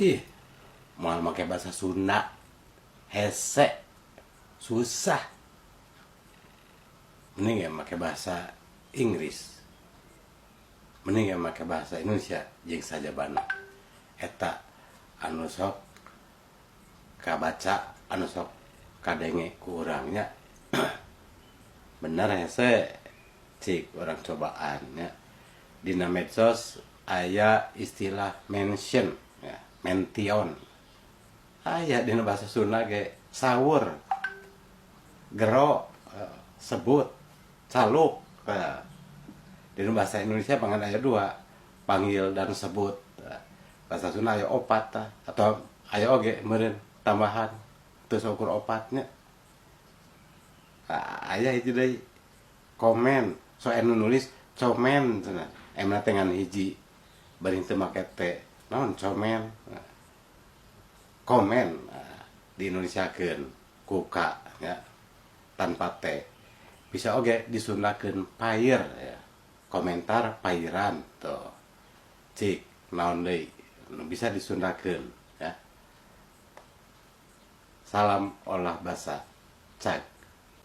Ih, moal make bahasa Sunda hese, susah. Mending ya make bahasa Inggris, mending ya make bahasa Indonesia jeung sajabana. Eta anu sok kabaca, anu sok kadenge ku urang nya. Bener hese, cik urang cobaan nya. Dina medsos aya istilah mention ya, mention. Aya dina bahasa Sunda ge sawur, gero, sebut, caluk. Dina bahasa Indonesia pangan aya dua, panggil dan sebut. Bahasa Sunda aya opat tah, atau aya oge meureun tambahan teu saukur opatnya. Aya hiji deui, komen. So anu nulis comen cenah, M na teh ngan hiji bari teu make T. Naon comen? Komen di Indonesiakeun ku K nya, tanpa T. Bisa oge disundakeun pair ya, komentar pairan tuh. Cik naon deui nu bisa disundakeun ya? Salam olah basa, cag.